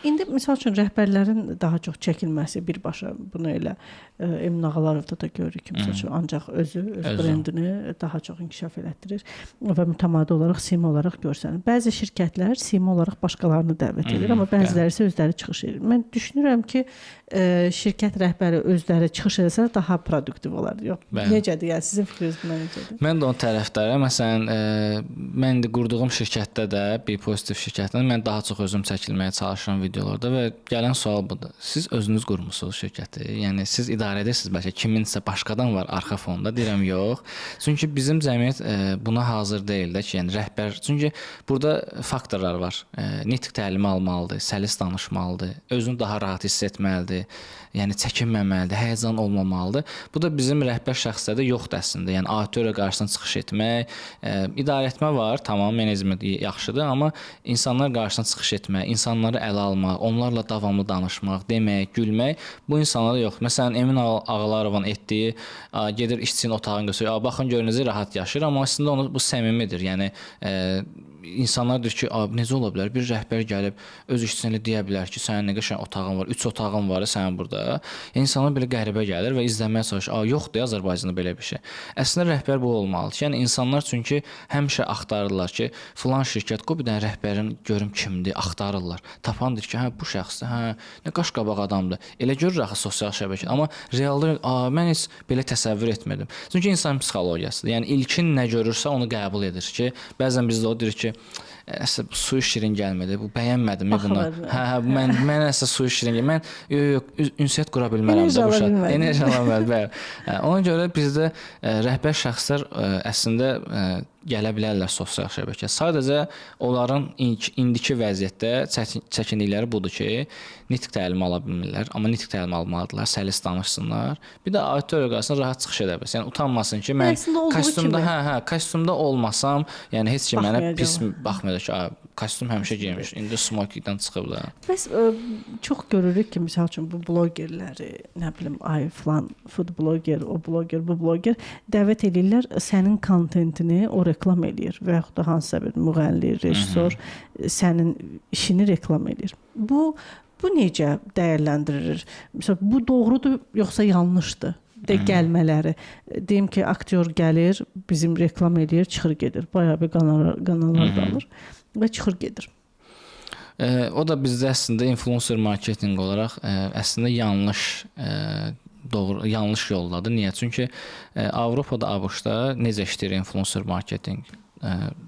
İndi məsəl üçün rəhbərlərin daha çox çəkilməsi birbaşa bunu elə Emin Ağalarovda da görürük ki, məsəl üçün ancaq özü öz brendini daha çox inkişaf elətdirir və mütəmadi olaraq sima olaraq görsənir. Bəzi şirkətlər sima olaraq başqalarını dəvət edir, amma bəziləri isə özləri çıxış edir. Mən düşünürəm ki, şirkət rəhbəri özləri çıxış eləsə daha produktiv olar. Yox, necədir? Yəni sizin fikriniz buna necədir? Mən də onun tərəfdarıyam. Məsələn, mən indi qurduğum şirkətdə də, bir pozitiv şirkətdə mən daha çox özüm çəkilməyə çalışıram videolarda və gələn sual budur. Siz özünüz qurmusunuz şirkəti? Yəni siz idarə edirsiniz, bəlkə kiminsə başqadan var arxa fonda. Deyirəm yox. Çünki bizim cəmiyyət buna hazır deyil də ki, yəni rəhbər. Çünki burada faktorlar var. Nitq təlimi almalıdır, səlis danışmalıdır, özünü daha rahat hiss etməlidir. Yəni çəkinməməlidir, həyəcan olmamalıdır. Bu da bizim rəhbər şəxslərdə yoxdur əslində. Yəni auditoriya qarşısında çıxış etmək, idarə etmə var, tamam, menecment yaxşıdır, amma insanlar qarşısında çıxış etmək, insanları ələ almaq, onlarla davamlı danışmaq, demək, gülmək bu insanlarda yoxdur. Məsələn, Emin Ağalarovun etdiyi gedir işçinin otağını göstərir. Baxın görün necə rahat yaşayır, amma əslində onu bu səmimidir. Yəni insanlar deyir ki, necə ola bilər? Bir rəhbər gəlib öz işçisinə deyə bilər ki, sənin nə qəşəng otağın var, 3 otağın var sənin burada. İnsana belə qəribə gəlir və izləməyə çalışır. Yoxdur Azərbaycanda belə bir şey. Əslində rəhbər bu olmalıdır ki, yəni insanlar çünki həmişə axtarırlar ki, filan şirkət qoy bir dənə rəhbərin görüm kimdir, axtarırlar. Tapan deyir ki, hə bu şəxsdir, hə nə qaşqabaq adamdır. Elə görür axı sosial şəbəkə. Amma realda mən heç belə təsəvvür etmirdim. Çünki insan psixologiyasıdır. Yəni ilkin nə görürsə onu qəbul edir ki, bəzən bizdə o deyir ki, əsl suyu şirin gəlmədi. Bu bəyənmədim bunu. Hə, hə, mən əsl suyu şirin gəl. Mən yox, yox, ünsiyyət qura bilmərəm də bu şart. Enerji ala bilmərəm, bəli. Ona görə bizdə rəhbər şəxslər əslində gələ bilərlər sosial şəbəkə. Sadəcə onların indiki vəziyyətdə çətinlikləri budur ki, nitq təlimi ala bilmirlər, amma nitq təlimi almalıdırlar, səlis danışsınlar. Bir də auditoriya qarşısında rahat çıxış edə bilsin. Yəni utanmasın ki, mən kostyumda, hə, kostyumda olmasam, yəni heç kim mənə pis baxmayacaq ki, kostyum həmişə geymiş, indi smokingdən çıxıb da. Bəs çox görürük ki, məsəl üçün bu blogerləri, nə bilim, ay filan food bloger, o bloger, bu bloger dəvət eləyirlər, sənin kontentini o reklam eləyir və yaxud da hansısa bir müğənni, rejissor sənin işini reklam eləyir. Bu necə dəyərləndirilir? Məsələn, bu doğrudur yoxsa yanlışdır? De gəlmələri. Deyim ki, aktyor gəlir, bizim reklam eləyir, çıxır gedir. Bayağı bir qonorar da alır və çıxır gedir. O da bizdə əslində influencer marketinq olaraq əslində yanlış doğru yanlış yoldadır. Niyə? Çünki Avropada, ABŞ-da necə işləyir influencer marketinq?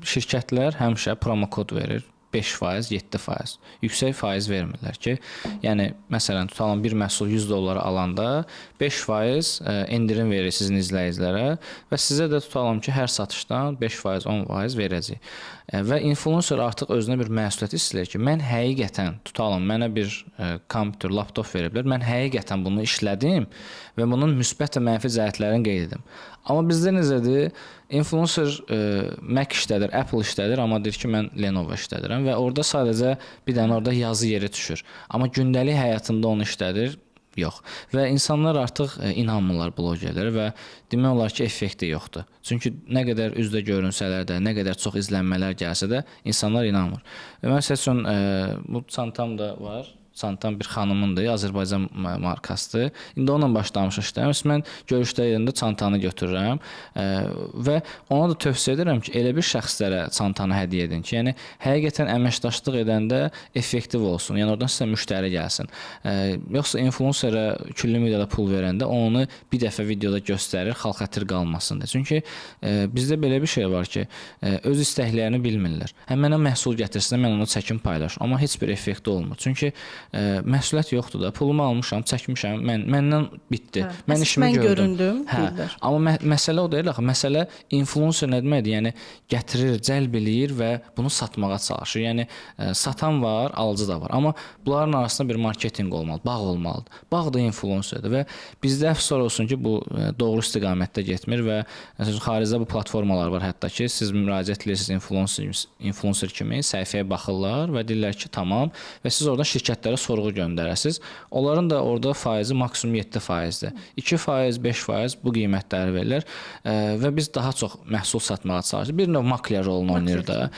Şirkətlər həmişə promokod verir. 5%, 7%. Yüksək faiz vermirlər ki, yəni məsələn tutalım bir məhsul $100 alanda 5% endirim verir sizin izləyicilərə və sizə də tutalım ki, hər satışdan 5%, 10% verəcək. Və influencer artıq özünə bir məsuliyyət hiss edir ki, mən həqiqətən tutalım mənə bir kompüter, laptop veriblər. Mən həqiqətən bunu işlədim və bunun müsbət və mənfi cəhətlərini qeyd edim. Amma bizdə necədir? Influencer Mac işlədir, Apple işlədir, amma deyir ki, mən Lenovo işlədirəm və orada sadəcə bir dənə orada yazı yeri düşür. Amma gündəlik həyatında onu işlədir, yox. Və insanlar artıq inanmırlar blogerlərə və demək olar ki, effekti yoxdur. Çünki nə qədər üzdə görünsələr də, nə qədər çox izlənmələr gəlsə də insanlar inanmır. Və məsəl üçün bu çantam da var. Çantam bir xanımındır, Azərbaycan markasıdır. İndi onunla başlamışam işləmə. Mən görüşdə yerində çantanı götürürəm və ona da tövsiyə edirəm ki, elə bir şəxslərə çantanı hədiyyə edin ki, yəni həqiqətən əməkdaşlıq edəndə effektiv olsun. Yəni oradan sizə müştəri gəlsin. Yoxsa influencerə külli miqdarda pul verəndə onu bir dəfə videoda göstərir, xalq xətir qalmasın deyə. Çünki bizdə belə bir şey var ki, öz istəklərini bilmirlər. Hə mənə məhsul gətirsinlər, mən onu çəkim paylaşım, amma heç bir effekti olmur. Çünki məsuliyyət yoxdur da. Pulumu almışam, çəkmişəm, məndən bitdi. Hə, mən işimi mən gördüm. Göründüm, hə, deyirlər. Amma məsələ o deyil axı. Məsələ influencer nə deməkdir? Yəni gətirir, cəlb eləyir və bunu satmağa çalışır. Yəni satan var, alıcı da var. Amma bunların arasında bir marketinq olmalı, bağ olmalıdır. Bağ da influencerdir və bizdə əfsuslar olsun ki, bu doğru istiqamətdə getmir və məsələn xaricdə bu platformalar var hətta ki, siz müraciət edirsiniz influencer kimi səhifəyə baxırlar və deyirlər ki, tamam və siz oradan şirkətlərə sorğu göndərəsiniz. Onların da orada faizi maksimum 7%-dir. 2%, 5% bu qiymətləri verirlər və biz daha çox məhsul satmağa çalışırıq. Bir növ makler rolunu oynayır da.